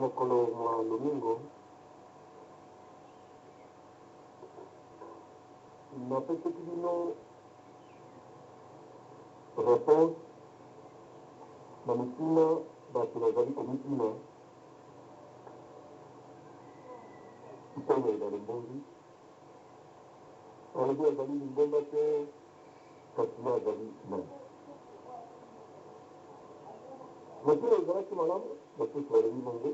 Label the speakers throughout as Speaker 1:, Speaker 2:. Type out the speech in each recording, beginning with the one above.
Speaker 1: Mokolo mwa lomingo napesaki bino réponse na mituna bato bazali komituna mpona ebale mbongi. Alobi azali lingomba te, kasi ye azali nani? Motuna ezalaki malamu, basusu balobi bongo.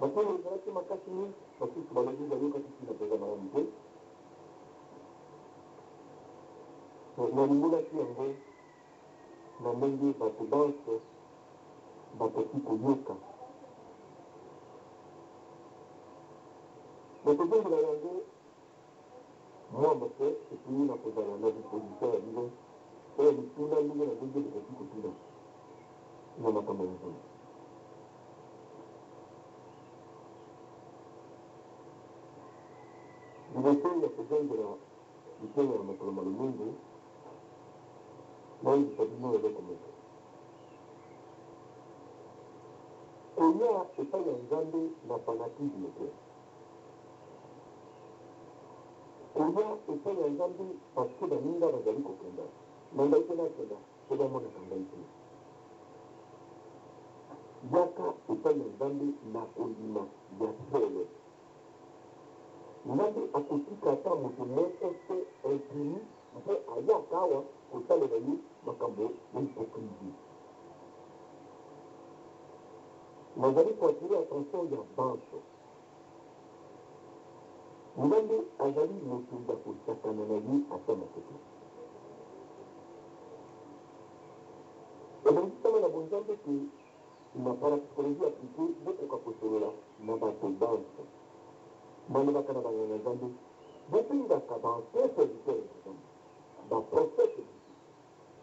Speaker 1: Motuna ezalaki makasi mingi, basusu balobi bayokaki ntina mpenza malamu te. Nalimbolaki yango na ndenge bato banso bakoki koyoka. Nakozongela yango mwa moke et puis nakozala na disposition ya bino oyo mituna ndenge na ndenge bokoki kotuna na makambo ya Nzambe. Liboso ya kozongela liteya ya mokolo mwa lomingo, nayebisa bino eloko moko. Koya epai ya Nzambe na fanatisme te. Koya epai ya Nzambe parce que baninga bazali kokenda. Na ngai mpe nakenda mpo bamonaka ngai te. Yaka epai ya Nzambe na kondima ya solo. Nzambe akotika ata moto moko te impuni mpo ayaka awa kosalela ye makambo ya hypocrisie. Nazali ko attirer attention ya banso. Nzambe azali moto ya kosakana na ye ata moke te. ete na parapsychologie appliquee bokoka kosolola na bato banso. Nalobaka na banganga-nzambe, bobengaka ba anciens serviteurs ya Nzambe, ba prophètes lisusu.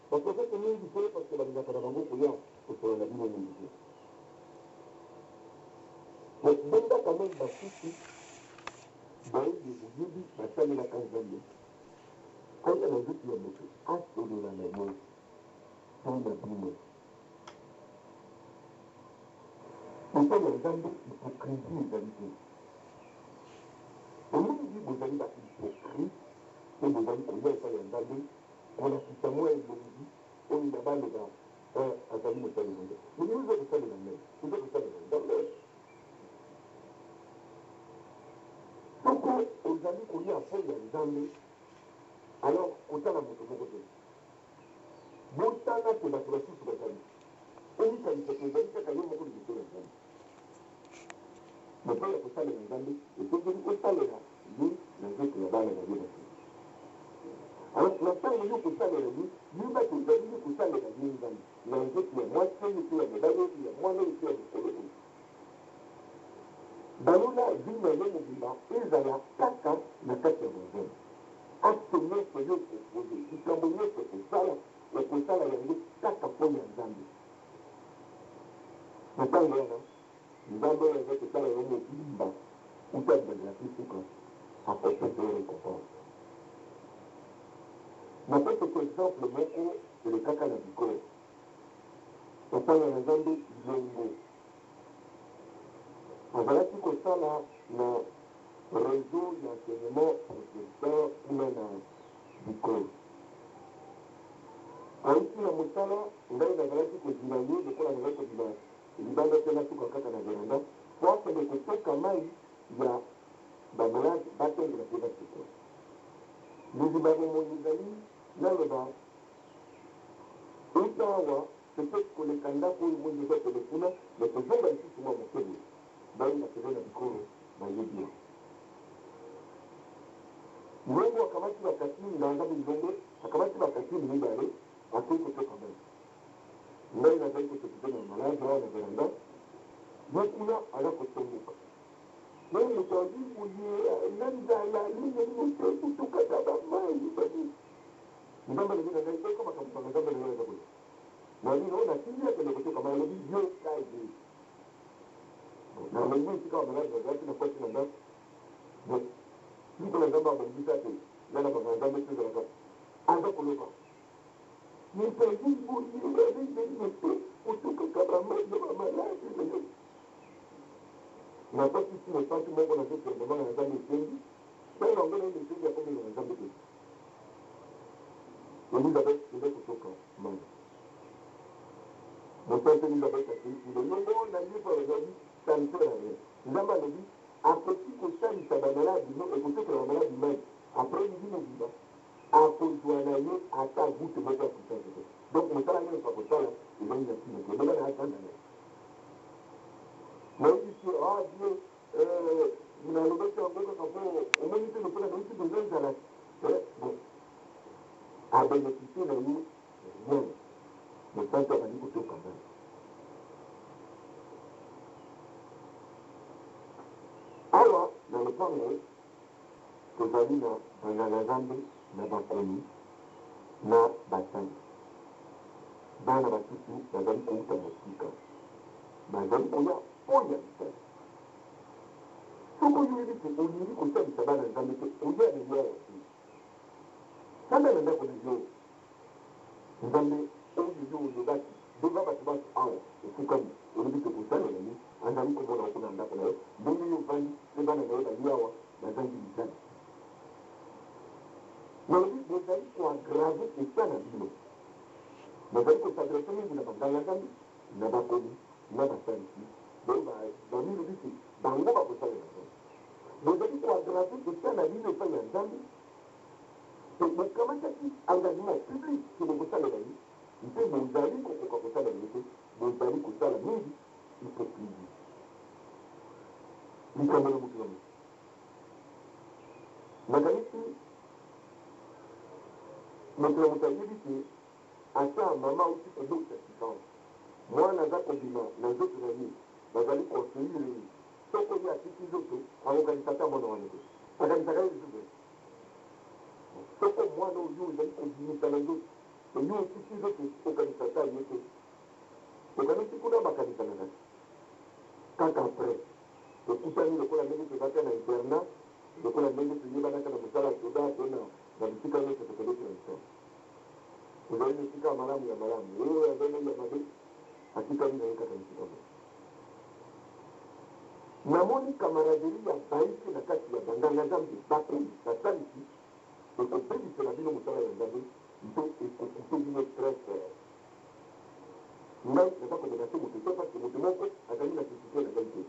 Speaker 1: Ba prophètes mingi te parce que balingaka na bango koya kosolola na bino mingi te. Mais bengaka meme basusu baoyo boyebi basalelaka Nzambe, aya na nzoto ya moto asolola na yo to na bino. Epai ya Nzambe hypocrisie ezali te. Mingi bozali ba hypocrites mpe bozali koya epai ya Nzambe kolakisa mwa elongi oyo ya baloba eh azali mosali na Nzambe. Mais yo oza kosalela nani? Oza kosalela Nzambe? Soko ozali koya mpo ya Nzambe, alors kotala moto moko te. Bosana te bato basusu bazali. Omikanisa te ozali kaka yo moko liboso na Nzambe. Mais mpo ya kosalela Nzambe, esengeli osalela Ye na nzoto ya bana na Ye basusu. Alors, na ntango yo okosalela Ye, yeba te ozali nde kosalela Ye Nzambe na nzoto ya mwasi oyo mpe ya mobali oyo, ya mwana oyo mpe ya mokolo oyo. Balola vie na yo mobimba ezala kaka na kati ya bonzambe. Acte nionso yo oko poser, likambo nionso okosala, okosala yango kaka mpo ya Nzambe. Na tango wana, Nzambe oyo aza kotala yo mobimba uta ebandela ti suka, akopesa yo recompense. Napesoko exemple moko elekaka na bikolo. Papa ya Nzambe Ilongo Azalaki kosala na Reseau ya enseignement protestant kuna na Bicol. Auti na mosala, ngai nazalaki kozila ye lokola nazalaki kobima libanda te nasuka kaka na veranda mpo akende kotoka mai ya ba malades batondela mpe basekwa. Liziba ya bomoi ezali, naloba, uta awa Peut-etre koleka ndako oyo moi eza pene kuna mais kozonga lisusu mua moke boye baye bakende na bikolo bayebi yango. Ilongo akamati ba katini na nzambe Ilongo akamati ba katini mibale akeyi kotoka mayi. Ngai nazali ko s'occuper na malade awa na veranda ye kuna aza kotomboka. Ye moto azui boye na nzala nini nini te kotokaka ba mayi ba nini. Nzambe alobi na ngai yoka makambo kanga Nzambe na yo aza koloba. Na nini oyo natindi akende kotoka mai alobi yoka ye. Bon, nalongwe esika ba malade bazalaki na koti na ndako. Bon, lokola Nzambe abongisa te nga na banga Nzambe tozalaka aza koloba moto azwi boye azwi te kotokaka bamai ya bamaladi nakotisi mosantu moko na nzoto ya mama na Nzambe esengi ntango yango naino esengi akomi na Nzambe te. Elizabeth kende kotoka mayi. Mosantu Elizabeth akeyi kuna elongo na ye mpo alobi ça ne sert à rien. Nzambe alobi akoki kosalisa ba maladi mais ekotokela ba maladi mayi après midi mobimba akozua na ye ata goutte moko ya puissance te. Donc mosala nionso akosala ezali na tina te. Ebonga na avanda na ye. Nayebisi ye ah Dieu euh nalobaki yango kaka mpo omoni te lokola nayoki dejà nzala eh bon. A beneficier na ye rien. Mosantu abandi kotoka mayi. Awa na lopango tozali na ba nganga Nzambe na bakomi na basali. Bana basusu bazali kouta mosika. Bazali koya mpo ya lisalisi. Soki oyebi te olingi kosalisa bana Nzambe te, koya na ye awa te. Fanda na ndako na yo. Nzambe oyo yo olobaki devant bato banso awa, ofukami, olobi tokosalela ye, azali komona yo kuna na ndako na yo, ndenge yo ovandi mpe bana na yo baye awa bazangi lisalisi. Nalobi bozali ko aggraver etat na bino. Bozali ko s'adresser mingi na ba nganga Nzambe, na bakomi, na basalisi, baoyo bamilobi te bango bakosalela Nzambe. Bozali ko aggraver etat na bino epai ya Nzambe mpe bokamataki engagement public que bokosalela ye mpe bozali kokoka kosalela ye te, bozali kosala mingi hypocrisie. Likambo na moto na moto. Nakanisi moto na moto ayebi te ata mama auti kobota sika awa. Mwana aza kobima na nzoto na ye, bazali ko accueillir ye. Soko ye atiki nzoto, akokanisa ata mwana wana te. Akanisaka ye lisusu te. Soko mwana oyo yo ozali kobimisa na nzoto, et yo otiki nzoto, okanisa ata ye te. Okanisi kuna bakanisanaka te. Kaka après, tokutani lokola ndenge tozalaka na internat, lokola ndenge toyebanaka na mosala ya soda to na bisika nyonso tokendeki na misala. Ozali na esika ya malamu ya malamu. Oyo azali ya mabe atikali na ye kaka na esika moko. Namoni camaraderie ya baike na kati ya banganga Nzambe, bakonzi, basalisi, ekobebisela bino mosala ya Nzambe mpe ekocouper bino très fort. Ngai naza ko menacer moto te parce que moto moko azali na societe na ngai te.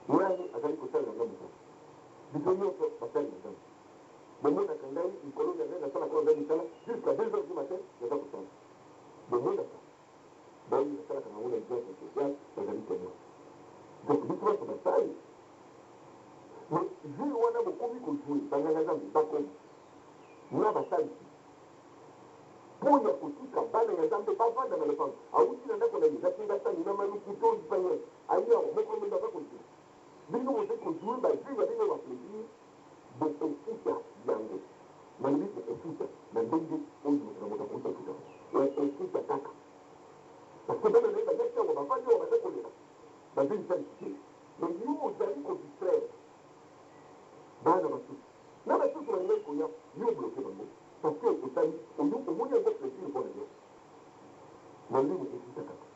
Speaker 1: Nani azali kosalela ngai mosala? Biso nyonso basali na Nzambe. Bomonaka ngai mikolo ya ngai nasalaka oyo ngai misala jusqu'à 2 heures du matin naza kosala. Bomonaka baoyo nasalaka na bango na urgence sociale bazali temoin. Donc biso banso basali. Mais jeu wana bokomi ko jouer banganga Nzambe bakonzi na basalisi mpo ya kotika bana ya Nzambe bavanda na lopango. Awuti na ndako na ye na Kingasani na Maluku to epai wapi aye awa mokolo mobimba aza kozela. Bino bozali ko jouer ba jeux ya bino ya ba plaisir, bokofuta yango. Nalobi bokofuta na ndenge oyo moto na moto akoki kofuta yango. Okofuta kaka. Parce que bana na ye bayaki awa, bavandi awa bazali kolela, bazwi lisalisi te. Mais yo ozali ko distraire bana basusu. Na basusu balingaki koya, yo o bloquer bango parce que osali, omoni yango plaisir mpo na yo. Nalobi bokofuta kaka.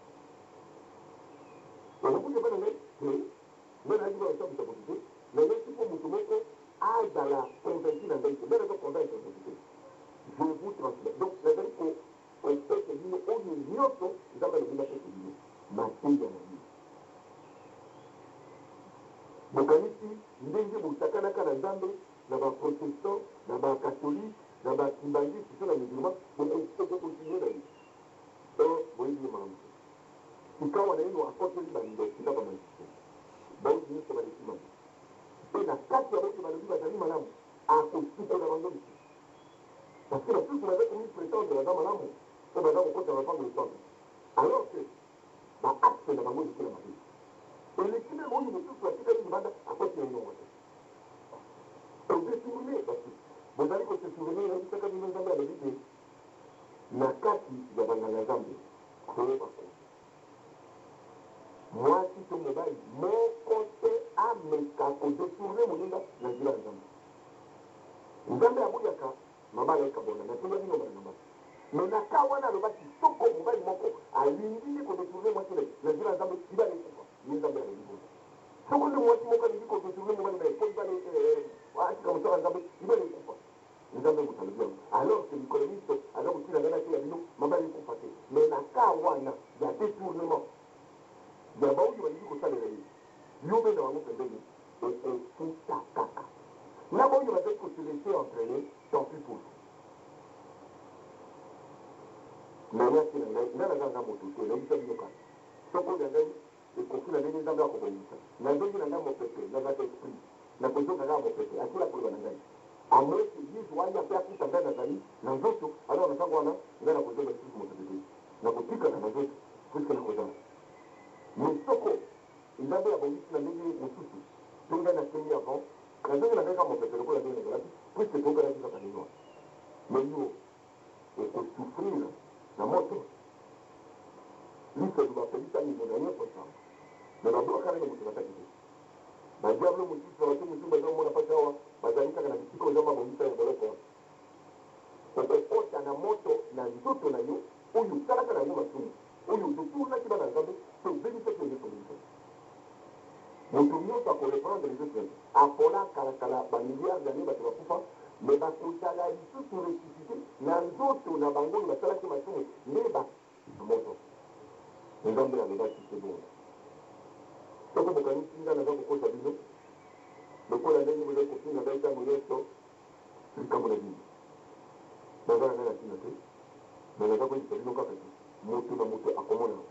Speaker 1: Okokuta epai na ngai? Te. Ngai nayaki mpo na kosambwisa moto te. Nayaki mpo moto moko azala convaincu na ngai te. Ngai nazo convaincre moto te. Je vous transmets. Donc, nazali ko kopesa bino oyo nyonso Nzambe alobi napesa bino, mateya na ye. Bokanisi ndenge bosakanaka na Nzambe, na ba protestants, na ba catholiques, na ba kimbanguistes to na musulmans, boko continuer na ye? Or, boyebi ye malamu te. Sikawa naino akoteli ba ndoki na ba magiciens, baoyo nionso baleki mabe, mpe na kati ya baoyo balobi bazali malamu, akosukola bango lisusu. Parce que basusu baza komi pretendre baza malamu mpo baza kokota na lopango losantu, alors que ba actes na bango eleki na mabe. Eleki meme oyo mosusu atikali libanda akoti naino awa te. Ko detourner basusu. Bozali ko se souvenir nayebisaka bino Nzambe alobi te na kati ya ba nganga Nzambe to bakonzi. Mwasi to mobali moko te ameka ko detourner moninga na nzela ya Nzambe. Nzambe aboyaka mabala ekabwana, nateya bino mbala na mbala. Mais na cas wana alobaki soko mobali moko alingi nde ko detourner mwasi na ye na nzela ya Nzambe, libala ekufa. Ye Nzambe alobi bongo. Soko nde mwasi moko alingi ko detourner mobali na ye mpo libala atika mosala ya Nzambe, libala ekufa. Nzambe moto alobi yango alors que mikolo minso aza kotina ngai nateya bino mabala ekufa te mais na cas wana ya detournement ya baoyo balingi kosalela ye yo benda bango pembeni okofuta kaka na baoyo bazali ko se laisser entrainer tant pis pour vous. Nayaki na ngai ngai naza nga moto te nayebisa bino kaka soki oyo ya ngai Ekoki na ndenge Nzambe akobongisa. Nazongi na ngai mopepe, nazalaka esprit. Nakozonga kaka mopepe. Asila koloba na ngai. À moins que Yesu aya pe akuta ngai nazali na nzoto, alors na tango wana, ngai nakozonga lisusu mopepe te. Nakotikala na nzoto, puisque nakozala. Mais soko Nzambe abongisi na ndenge mosusu, pe ngai nakeyi avant, nazongi na ngai kaka mopepe lokola ndenge nazalaki, puisque toyokanaki kaka ndenge wana. Mais yo, oko souffrir na moto. Lifelo ba pelisa mino na ye kosamba mais ba bwaka naino moto na kati te. Ba diablo mosusu na bato mosusu baza komona pasi awa bazali kaka na bisika oyo Nzambe abongisa ya boloko wana. Okokota na moto na nzoto na yo oyo osalaka na yango masumu, oyo o detournaki bana ya Nzambe pe obebisaki oyo nionso obebisaki. Moto nionso ako reprendre nzoto na ye. Apola kala kala ba milliards d'annees bato bakufa mais bakozala lisusu ressuscite na nzoto na bango oyo basalaki masumu nde ba moto. Nzambe alobaki se bongo. Soko bokanisi ngai naza kokosa bino, lokola ndenge bozali kofinga ngai tango nyonso, likambo na bino. Naza na ngai na tina te, mais naza koyebisa bino kaka ke moto na moto akomona yango.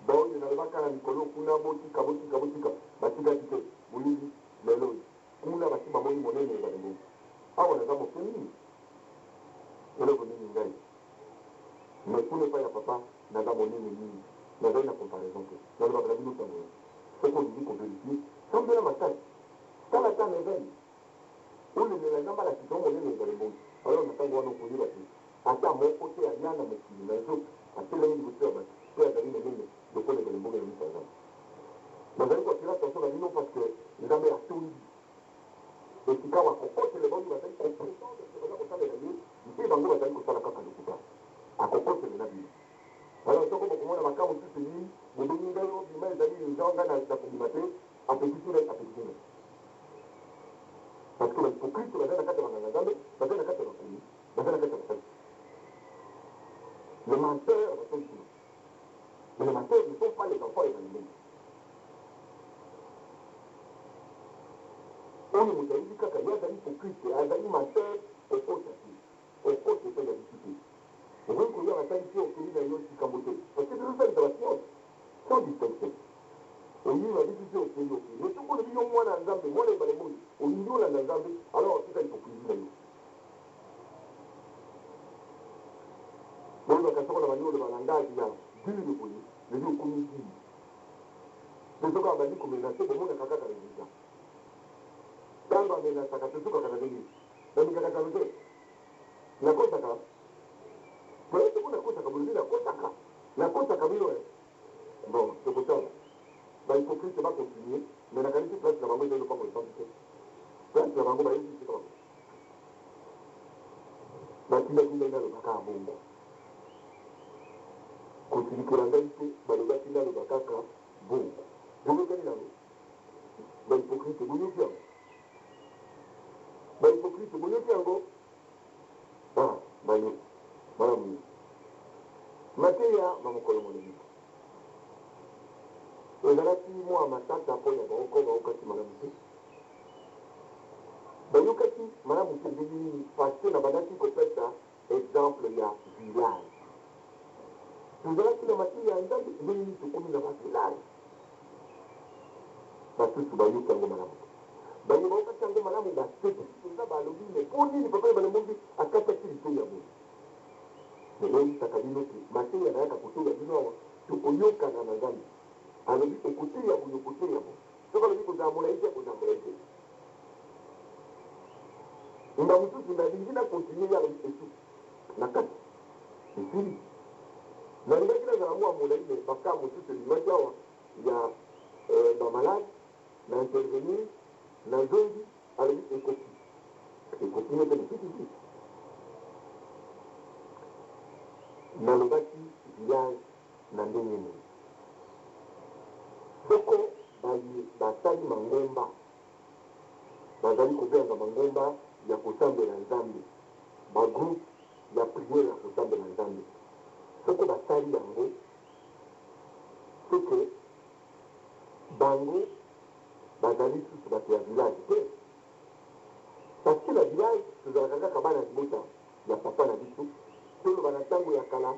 Speaker 1: Baoyo nalobaka na mikolo kuna botika, botika, botika, batikaki te. Boyebi, lelo oyo, kuna basi bamoni monene ezali bongo. Awa naza moke mingi. Eloko nini ngai? Mais kuna epai ya papa naza monene mingi nazali na comparaison te nalobaka na bino tango nyonso soki olingi ko verifier sambela makasi tala ata na eveil olelela nzambe alakisa yo monene ezala ebongi alors na tango wana okoyeba ke ata moko te aya na mokili na nzoto atelemi liboso ya bato pe azali monene lokola ezala ebongi na miso ya nzambe nazali ko attirer attention na bino parce que nzambe atondi Esikawa akokotela baoyo bazali ko pretendre que baza kosalela ye mpe bango bazali kosala kaka lokuta. Akokotela na bino. Alors soko bokomona ba cas mosusu eyi, bobengi ngai oh bima ezali urgent ngai na nakobima te, apekisi ngai, apekisi ngai. Parce que ba hypocrites bazali na kati ya ba nganga Nzambe, bazali na kati ya bakomi, bazali na kati ya basali. Les menteurs batondi kuna. Mais les menteurs ne sont pas les enfants ya Balimoni. Oyo moto ayebi kaka ye azali hypocrite, azali menteur, kokota te. Kokota epai na biso te. Okoki koya basali te okei na yo likambo te. Parce que tozosalisa ba science sans distinction. Oye na biso te okei okei. Mais soki olobi yo mwana ya Nzambe, mwana ya ebale moi, olingi olanda Nzambe, alors tika hypocrisie na yo. Boyebaka soko na bandi koloba langage ya dur boye, lelo ekomi dur. Pe soki abandi ko menacer, bomonaka kaka resultat. Tango a menacaka, tosukaka na ndenge nini? Na mikakatano te? Nakosaka? Te, soko nakosaka, bolobi nakosaka. Nakosaka bino eh? Bon, tokotala. Ba hypocrites ba continuer, mais nakanisi place na bango ezali lopango esantu te. Place na bango bayebi esika bako. Batindaki ngai naloba kaka bongo. Kosilikela ngai te, balobaki naloba kaka bongo. Boyokani nango? Ba hypocrites, boyoki yango? Ba hypocrites, boyoki yango? Ah, bayoki. Malamu mingi. Mateya ma mokolo moleki ezalaki mwa matata mpo ya baoko baokaki malamu te. Bayokaki malamu te ndenge nini? Parce que nabandaki kopesa exemple ya village. Tozalaki na mateya ya Nzambe, ndenge nini tokomi na ba village? Basusu bayoki yango malamu te. Baye bayokaki yango malamu basepeli mpenza, balobi, Mais mpo nini Papa Ebale Mbongi akataki liteya boye? Mais nayebisaka bino te, mateya nayaka koteya bino awa, tokoyokana na Nzambe. Alobi okoteya boye, okoteya boye. Soki alobi kozala molayi te, akozala molayi te. Mba mosusu nalingi na continuer, ye alobi esuki na kati, esili. Nalingaki nazala mua molayi mais ba cas mosusu ebimaki awa ya ba malades, na intervenir, nazongi, alobi ekoki. Ekoki nde mpe nasukisi. Nalobaki village na ndenge nini? Soko baye basali mangomba bazali kobyanga mangomba ya kosambela Nzambe, ba groupes ya prière ya kosambela Nzambe, soko basali yango, ce que bango bazali lisusu bato ya village te. Parce que na village tozalaka kaka bana libota ya papa na biso, toloba na tango ya kala,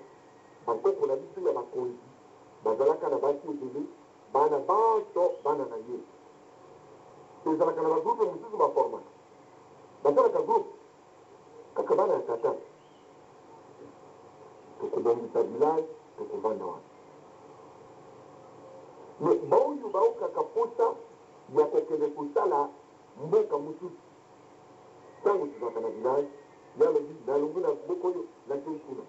Speaker 1: Bankoko na biso ya bakonzi bazalaka na basi ebele, bana banso bana na ye. Ezalaka na ba groupe mosusu ba formaka. Basalaka groupe kaka bana ya tata. Tokobongisa village, tokovanda wana. Mais baoyo baokaka posa ya kokende kosala mboka mosusu, tango tozalaka na village, ye alobi nalongwe na mboka oyo nakei kuna.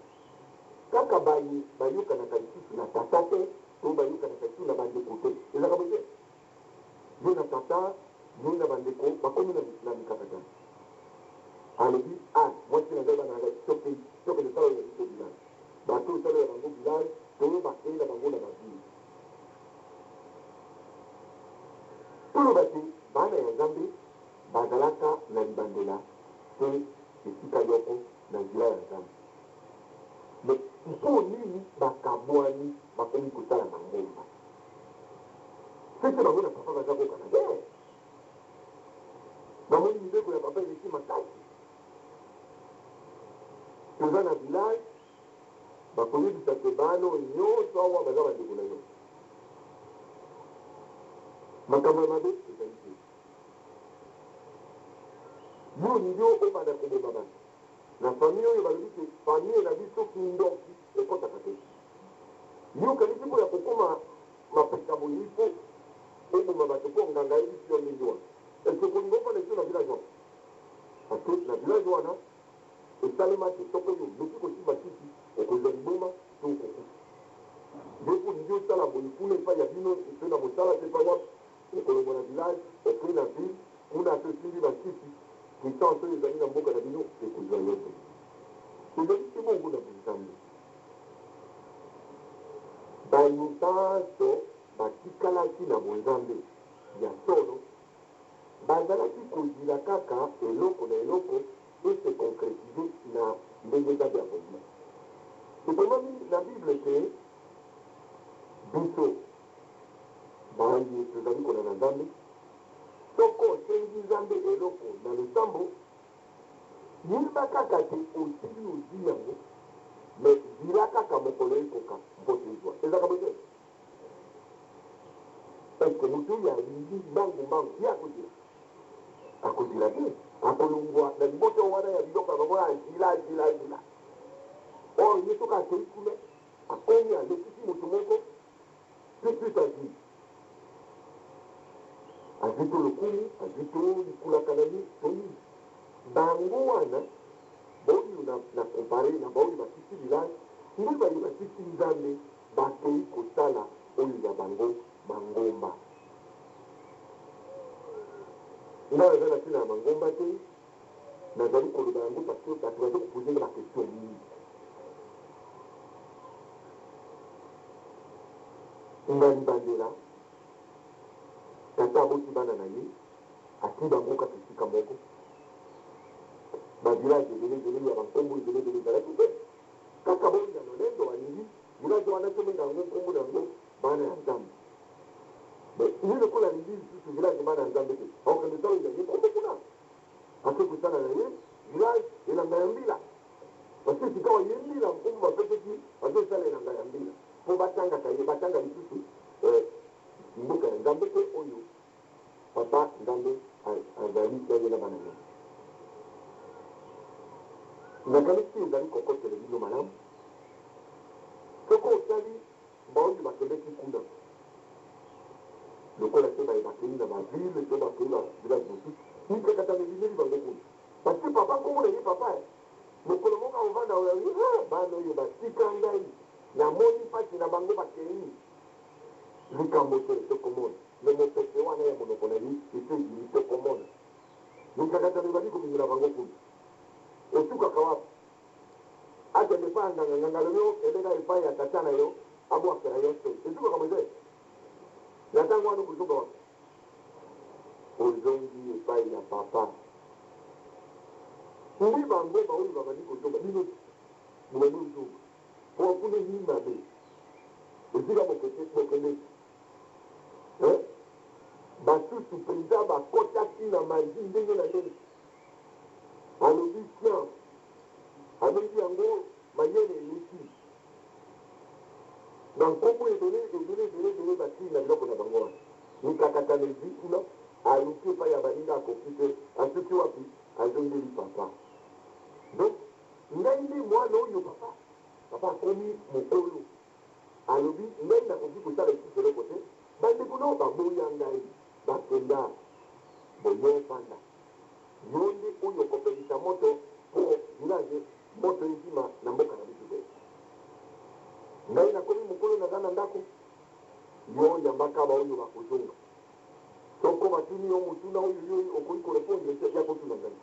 Speaker 1: Kaka baye bayokanaka lisusu na tata te to bayokanaka lisusu na bandeko te. Ezalaka boye te? Ye na tata, ye na bandeko bakomi na mikakatano. Alobi, Ah, mwasi na ngai, bana na ngai, tokei, tokende kosala oyo ya biso village. Bakei kosala oyo ya bango village to bakei na bango na ba ville. Toloba te bana ya Nzambe bazalaka na libandela se esika yoko na nzela ya Nzambe. Mais mpo nini bakabwani bakomi kosala mangomba? Ce que bango na papa baza kokana te. Bamoni mibeko ya papa eleki makasi. Toza na village bakoyebisa ke bana oyo nyonso awa baza bandeko na yo. Makambo ya mabe ezali te. Yo olingi obanda koboma bato. Na famille oyo balobi ke famille na biso kindoki ekotaka te. Yo okanisi mpo ya kokoma mapeka boye il faut oboma bato mpo nganga ayebisi yo ndenge wana? Est ce que okolinga ofanda lisusu na village wana? Parce que na village wana esalema te soki oyo omeki kosimba kisi okozwa liboma to okokufa. Yo mpe olingi osala boye kuna epai ya bino to na mosala to epai wapi, okolongwa na village okei na ville kuna ata osimbi ba kisi, puissance oyo ezali na mboka na bino ekozwa yo te. Ezali se bongo na bonzambe. Baye banso batikalaki na bonzambe ya solo bazalaki kozila kaka eloko na eloko e se concretiser na ndenge Nzambe abongi. Ekomami na Bible te biso baye tozali kolanda Nzambe, soko osengi Nzambe eloko na losambo, yeba kaka te osili ozui yango, mais zila kaka mokolo ekoka mpo tozua. Ezalaka boye te? Est ce que moto oyo alingi mbangu mbangu ye akozila? Akozila te, akolongwa na libota wana ya biloko ya bango azila azila azila. Or ye soki akei kuna akomi alekisi moto moko tout de suite azwi azwi to lokumu azwi to likulaka na ye to nini. Bango wana baoyo na, na compare na baoyo batiki village nde baye batiki Nzambe Bakei kosala oyo ya bango mangomba. Ngai naza na tina ya mangomba te, nazali koloba yango parce que batu bazo ko poser nga ba questions mingi. Na libandela, tata aboti bana na ye, atii bango kaka esika moko. Ba villages ebele ebele ya ba nkombo ebele ebele ezalaki te. Kaka boyi na lolendo alingi village wana tobenga yango nkombo na yango bana ya Nzambe. Mais ye lokola alingi lisusu village bana ya Nzambe te, akokende kosala oyo ya ye nkombo kuna. Ake kosala na ye village elanga ya mbila. Parce que sikawa ye mbila nkombo bapesaki azosala elanga ya mbila mpo batangaka ye, batanga lisusu eh, mboka ya Nzambe te oyo papa Nzambe azali na ye na bana na ye. Nakanisi ezali kokotela bino malamu. Soko otali baoyo bakendeki kuna, lokola te baye bakei na ba ville to bakei ba village mosusu, mikakatano ebimeli bango kuna. Parce que papa nkombo na ye papa eh. Mokolo moko akovanda oyo alobi, ah, bana oyo batika ngai, namoni mpasi na bango bakei. Likambo te, tokomona. Mais mopepe wana ya monoko na ye esi ebimi, tokomona. Mikakatano ebandi kobimela bango kuna. Osukaka wapi? Akende epai ya nganga, nganga alobi, Oh, kende kaka epai ya tata na yo, abwakela yo nsoi. Esukaka boye te? Na ntango wana okozonga wapi? Ozongi epai ya papa. Nde bango baoyo babandi kozonga, bino bobandi kozonga mpo kuna ezali mabe. Esika bokendeki, eh? Basusu mpenza bakotaki na maji ndenge na ndenge. Alobi science, abengi yango mayele eleki. Ba nkombo ebele ebele ebele ebele batii na biloko na bango wana. Mikakatano ezui kuna, aluki epai ya baninga akoki te, asuki wapi? Azongeli papa. Donc ngai nde mwana oyo papa, papa akomi mokolo, alobi ngai nakoki kosala lisusu eloko te, bandeko nao baboya ngai, bakenda, bon yo fanda. Yo nde oyo okopelisa moto po village moto ezima na mboka na biso te. Ngai nakomi mokolo naza na ndako, yo yambaka ba oyo bakozonga. Soko batuni yo motuna oyo yo okoki ko repondre te, yaka otuna ngai.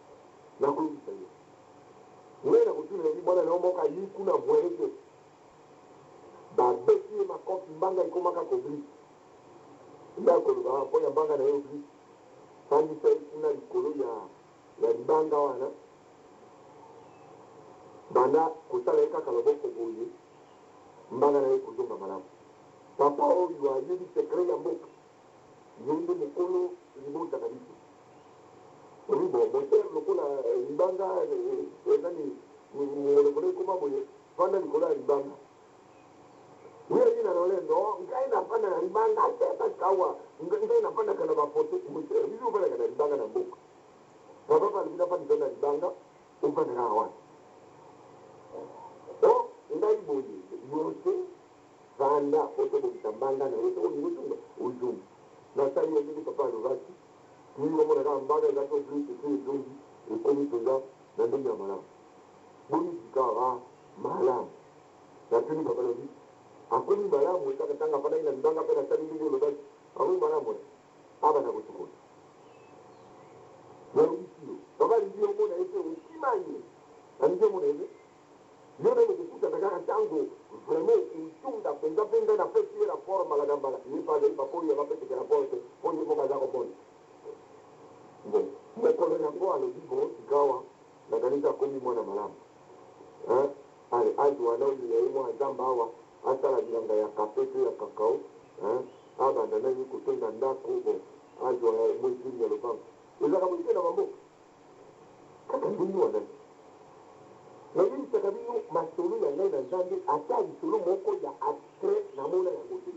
Speaker 1: Nakoyebisa yo. Ngai nakotuna yo, mwana na yo moko ayi kuna moyen te. Babeti ye makofi mbanga ekomaka ko glisse. Nde akoloba mpo ya mbanga na yo glisse. Fandisa ye kuna likolo ya, ya libanga wana, banda kosala ye kaka loboko boye, mbanga na ye ekozonga malamu. Papa oyo ayebi secret ya mboka, ye nde mokolo libota na biso. Oui, bon, mon cher, lokola libanga nani, monoko na ekoma boye, fanda likolo ya libanga. Ye aye na lolendo, oh, ngai nafanda na libanga te parce que awa ngai nafandaka na ba photo. Mon cher, biso ofandaka na libanga na mboka. Papa pe alobi nafandisa yo na libanga, ofanda kaka wana. boye, yo te, vanda po tobongisa mbanga na yo, soki olingi ozonga, ozongi. Nasali ya ndenge papa alobaki, ti omona kaka mbanga ezalaki oblige ti ezongi, ekomi mpenza na ndenge ya malamu. Boni sikawa malamu? Natuni papa, nalobi, Akomi malamu kaka tango afandaki na libanga pe nasali ndenge olobaki, akomi malamu eh? Abanda kosukola. Nayebisi yo, papa alingi yo omona ye te, okima ye. Alingi omona ye te. Yo na ye bokokutana kaka tango vraiment okotonda penza pe ngai napesi ye rapport mbala na mbala. Ye pe azali papa oyo bapeseke rapport te po ye moko aza komona. Bon, mokolo yango alobi bon sikawa nakanisi akomi mwana malamu. Hein? Allez, azua na oyo ya ye mwa zamba awa, asala bilanga ya cafe to ya cacao, hein? Abanda na ye kotonga ndako, bon, azua mwa eteni ya lopango. Ezalaka boye te na ba mboka? Kaka ndenge wana te. Nayebisaka bino masolo ya ngai na Nzambe, ata lisolo moko ya abstrait namona yango te.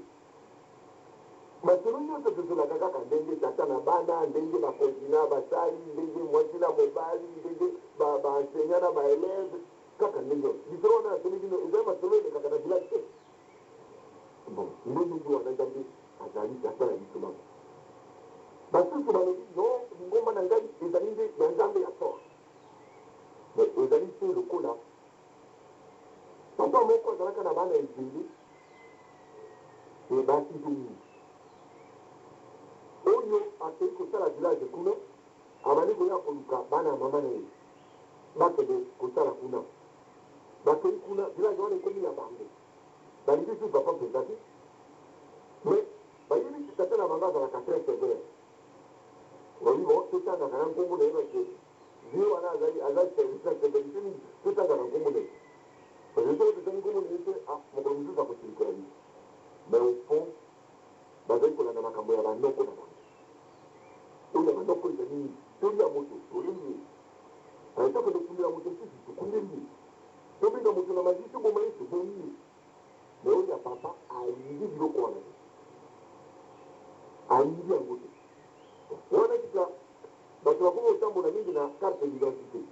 Speaker 1: Masolo nyonso tosolaka kaka ndenge tata na bana, ndenge bakonzi na basali, ndenge mwasi na mobali, ndenge ba ba enseignants na ba elèves, kaka ndenge wana. Lisolo wana nasoli bino ezali masolo elekaka na village te. Bon, nde ndenge wana Nzambe azali tata na biso banso. Basusu balobi, Non, lingomba na ngai ezali nde ya Nzambe ya solo. Mais ezali te lokola papa moko azalaka na bana ebele et basi mpe mingi. Oyo akei kosala village kuna, abandi koya koluka bana ya mama na ye bakende kosala kuna. Bakei kuna, village wana ekomi ya bango. Balingi lisusu papa mpenza te. Mais bayebisi tata na bango azalaka très sevère. Balobi bon, totangaka na nkombo na ye parce que vieux wana azali aza na severite mingi, totangaka nkombo na ye. Parce que soki totangi nkombo na ye te, ah, mokolo mosusu akosilikela biso. Mais au fond, bazali kolanda makambo ya banoko na bango. Oyo ya banoko ezali nini? Tolia moto, tolembi ye. Eh, tokende kokundela moto mosusu, tokundeli ye. Tobenga moto na magie, toboma ye, tobomi ye. Mais oyo ya papa alingi biloko wana te. Alingi yango te. Wana sika bato bakomi kotambola mingi na carte d'identite.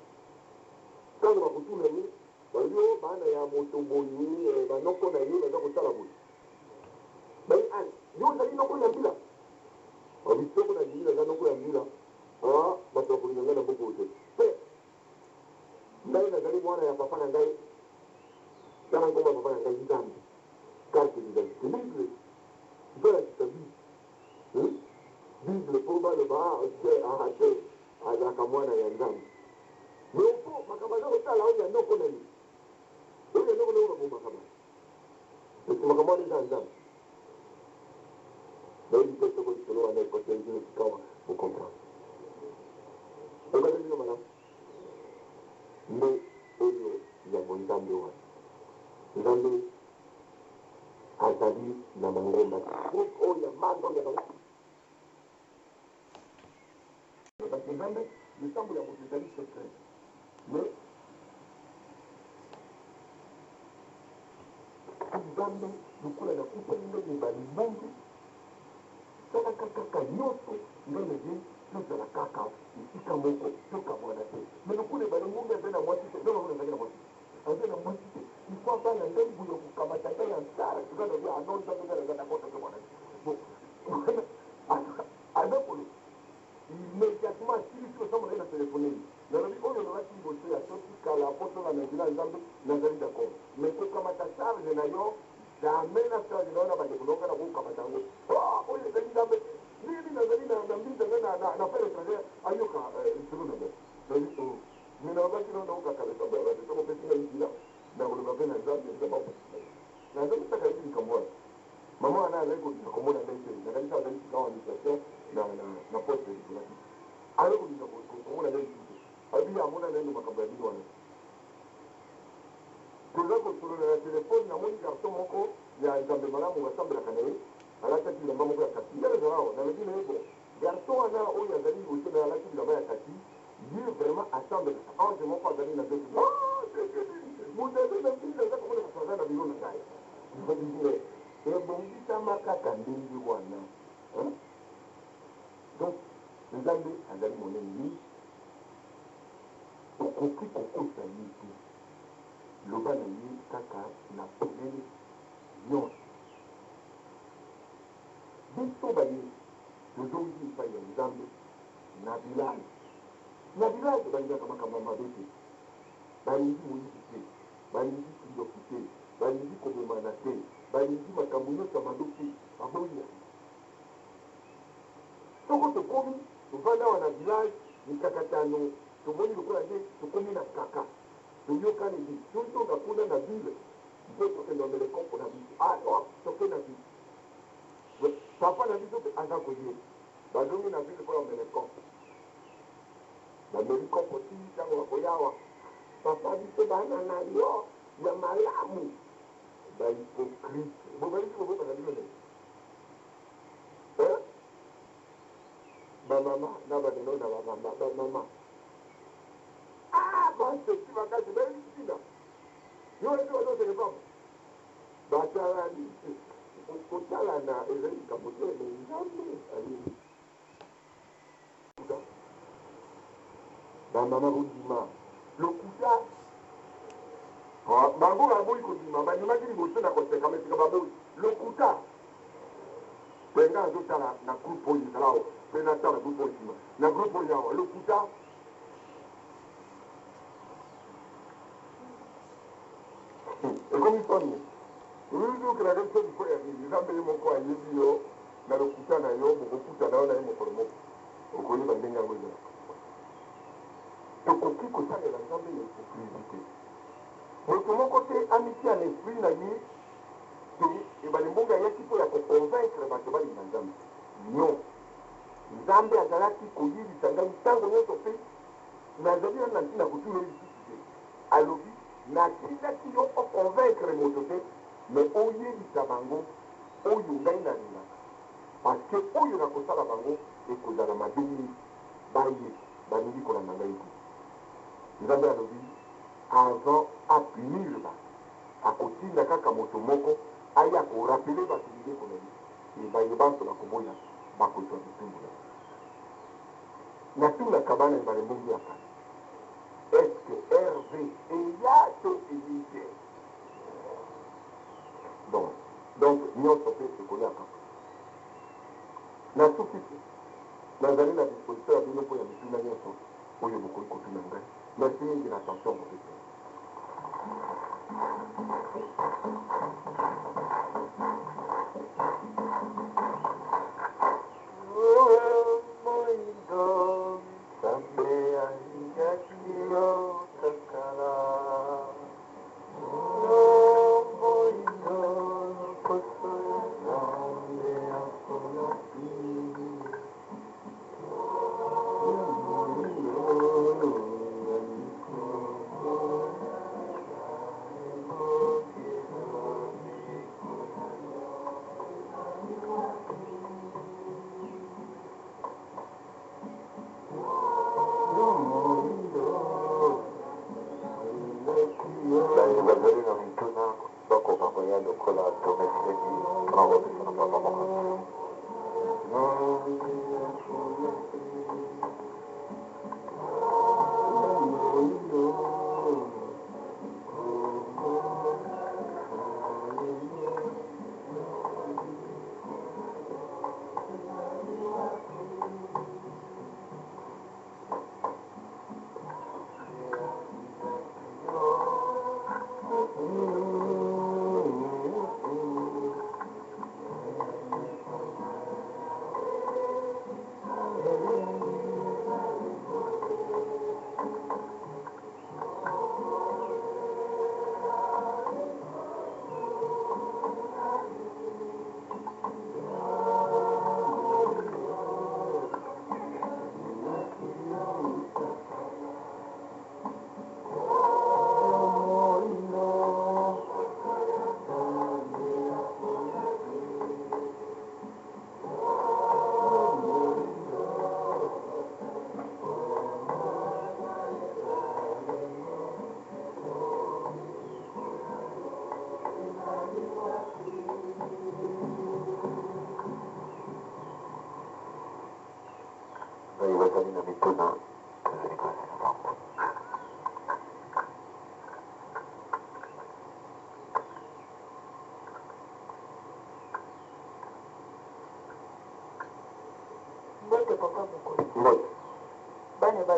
Speaker 1: Tango bakotuna ye, balobi oh bana ya moto boye, eh, banoko na ye baza kosala boye. Baye ale, yo ozali noko ya mbila? Alobi soko nandimi naza noko ya mbila, ah bato bakolinga ngai na mboka oyo te. Te! Ngai nazali mwana ya papa na ngai, tala nkombo ya papa na ngai, Nzambe. Carte d'identite, Bible, tolakisa Bible. Bible po baloba ah te ah te azalaka mwana ya Nzambe. Mais au fond makambo aza kosala oyo ya noko na ye. Oyo ya noko na ye babomaka bato. Parce que makambo wana eza ya Nzambe. Nayebi te soko lisolo wana ekoteli bino sikawa bo comprendre. Ekoteli bino malamu? Nde oyo ya bonzambe wana. Nzambe azali na mangomba te. Groupe oyo ya manga oyo ya ba. Parce que Nzambe, losambo ya moto ezali secret. Mais Nzambe, lokola nakutani nde mibali mingi, salaka kaka nionso ngai na ye tozala kaka esika moko, tokabwana te. Mais lokola ebale ngungi azali na mwasi te, nzambe amoni azalaki na mwasi te, azali na mwasi te, il faut abala ngai boye okokamata ngai en charge, ngai nalobi ah non Nzambe ngai naza d'accord tokabwana te. Bon, wana aza koloba. Immediatement asilisi losambo na ye na telephone ye. Nalobi oyo olobaki liboso ya totikala po tolanda nzela ya Nzambe, nazali d'accord. Mais kokamata charge na yo, jamais na charge na yo na bandeko na yo ngai nakoki kokamata yango. Ah oyo ezali Nzambe te. Ndenge nini nazali na na mbinza ngai na na na affaire etrangère ayoka lisolo na ngai. Nalobi oh. Mais nalobaki nao naokaka losambo ya bato soki opesi ngai nzela nakoloba pe na Nzambe, Nzambe akopesa ngai. Na Nzambe kaka ayebi likambo wana. Mama wana azali kolinga komona ngai te. Nakanisi azali sikawa en mission na, na, na poste diplomatique. Azali kolinga ko, ko, komona ngai lisusu te. Alobi ye amona naino makambo ya bino wana te. Toza kosolola na telefone, namoni garçon moko ya Nzambe malamu basambelaka na ye, alataki bilamba moko ya kaki. Ngai nazala awa, nalobi na ye, bon, garçon wana oyo azali liboso na ye alati bilamba ya kaki, ye vraiment asambelaka. Ange moko azali na nzoto. Ah, ndenge nini moto azali na mbila aza komona bato aza na biro na ngai? Nalobi, mais ebongisama kaka ndenge wana. Hein? Donc, Nzambe azali monene mingi, okoki kokosa ye te. Loba na ye kaka na polele nyonso. Biso baye tozongi epai ya Nzambe na village. Na village balingaka makambo ya mabe te. Balingi moyibi te, balingi kindoki te, balingi kobomana te, balingi makambo nyonso ya mabe te, baboyi yango. Soko tokomi, tovandi awa na village, mikakatano tomoni lokola nde tokomi na kaka. Toyokani bi, tozonga kuna na ville mpo tokende komela kopo na biso. Ah, oh, toke na ville. Papa na biso mpe aza koyeba. Bazongi na ville mpo ya komela kopo. Bameli kopo tii ntango bakoya awa. Papa biso bana na yo ya malamu. Ba hypocrite. Bokanisi bobota na bino nini? Hein? Ba mama na ba lelo na ba mama, ba mama. Ah, baseki makasi bayebi ntina. Yo oyebi bazoseke pamba. Batalani kotalana ezali likambo te, me Nzambe ayebi. Ba mama bondima lokuta. Bango baboyi kondima, bandimaki liboso na koseka, me sika baboyi lokuta. Pe nga nazotala na groupe oyo ezala awa, pe natala groupe oyo nsima na groupe oyo awa, lokuta. Ekomi soni. Ozokelaka biso mpo ya nini? Nzambe ye moko ayebi yo na lokuta na yo, bokokuta na yo na ye mokolo moko, okoyeba ndenge yango ezalaka. Tokoki kosalela Nzambe na hypocrisie te. Moto moko te amitia na esprit na ye te Ebale Mbonge ayaki mpo ya ko convaincre bato balinga Nzambe. Non. Nzambe azalaki koyebisa ngai ntango nyonso mpe nazali nanu na ntina kotuna ye lisusu te. Alobi, Natindaki yo o convaincre moto te, mais oyebisa bango oyo ngai nalingaka, parce que oyo nakosala bango ekozala mabe mingi. Baye balingi kolanda ngai te. Nzambe alobi, avant a punir bato, akotinda kaka moto moko aya ko rappeler bato mibeko na ye, et baye banso bakoboya bakozwa bitumbu na ye. Natunaka bana ebale mbonge ya kala, est-ce que RV eya to eyi te? Donc, donc nionso pe ekoya kaka. Nasukisi, nazali na disposition ya bino mpo ya mituna nionso oyo bokoki kotuna ngai. Merci mingi na attention bopesi ngai.
Speaker 2: Moindo Nzambe alingaki yo kakala. Oh, moindo lokoso ya Nzambe aponaki.
Speaker 3: Baye bazali na mituna bakoka koya lokola tomeseni mpo na kopesa na Papa Mokonzi.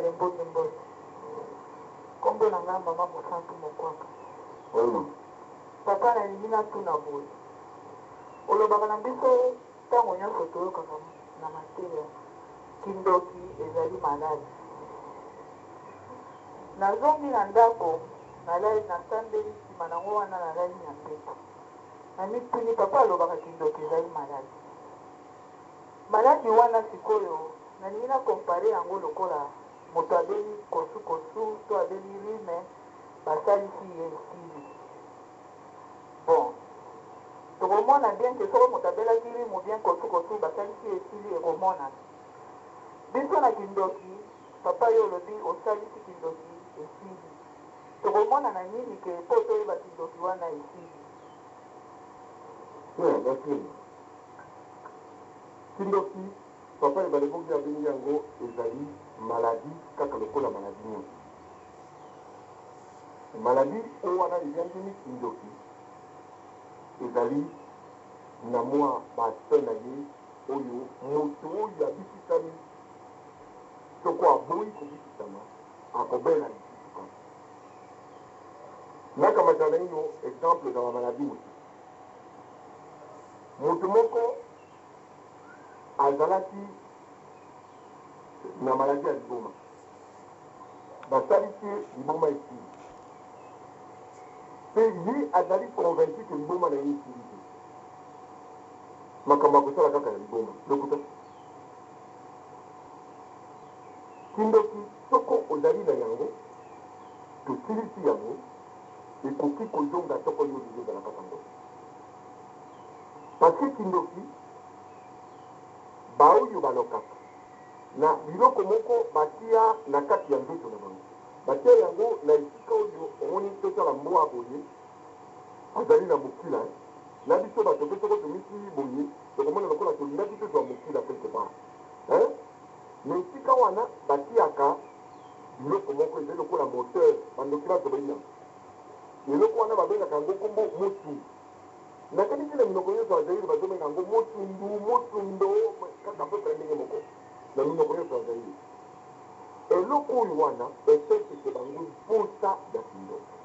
Speaker 4: Ebale mbote mbote. Kombo na nga mama Mosantu Mokwaka.
Speaker 1: Oui.
Speaker 4: Papa nalingi natuna boye. Olobaka na biso tango nionso toyokaka na mateya kindoki ezali maladi. Nazongi na ndako nalali nasambeli sima nango wana nalali na mbetu. Namituni papa alobaka kindoki ezali maladi. Maladi wana sikoyo nalingi na comparer yango lokola moto abeli kosu kosu to abeli rhume basalisi ye esili. Bon tokomona bien que soko moto abelaki rhume ou bien kosu kosu basalisi ye esili ekomonana. Biso na kindoki papa yo olobi osalisi kindoki esili tokomona na nini que po toyeba kindoki wana esili?
Speaker 1: Bien, merci. Kindoki, papa Ebale Bogi abengi yango ezali maladie kaka lokola maladie nionso. Maladie oyo wana ebiangemi kindoki ezali na mua ba aspects na ye oyo moto oyo abikisami soko aboyi kobikisama akobela lisusu kaka. Nakamata naino exemple na ba maladies mosusu. Moto moko azalaki na maladie ya liboma. Basalisi ye liboma esili. Pe ye azali convaincu que liboma na ye esili te. Makambo akosala kaka ya liboma. Lokuta. Kindoki soko ozali na yango, tosilisi yango, ekoki kozonga soko yo olingi ozala kaka ndoki. Parce que kindoki, baoyo balokaka na biloko moko batia na kati ya nzoto na bango, batia yango na esika oyo omoni totala mbwa boye azali na mokila hein. Na biso bato pe soko tomitii boye tokomona lokola tolingaki tozwa mokila quelque part hein. Na esika wana batiaka biloko moko ezali lokola moteur, bandoki banso bayebi yango. Eloko wana babengaka yango kombo mosundu. Nakanisi na minoko nyonso ya Zaire bazobenga yango mosundu, mosundo, kaka peu près ndenge moko na minoko nyonso ya Zaire. Eloko oyo wana epeseke bango mposa ya kindoki.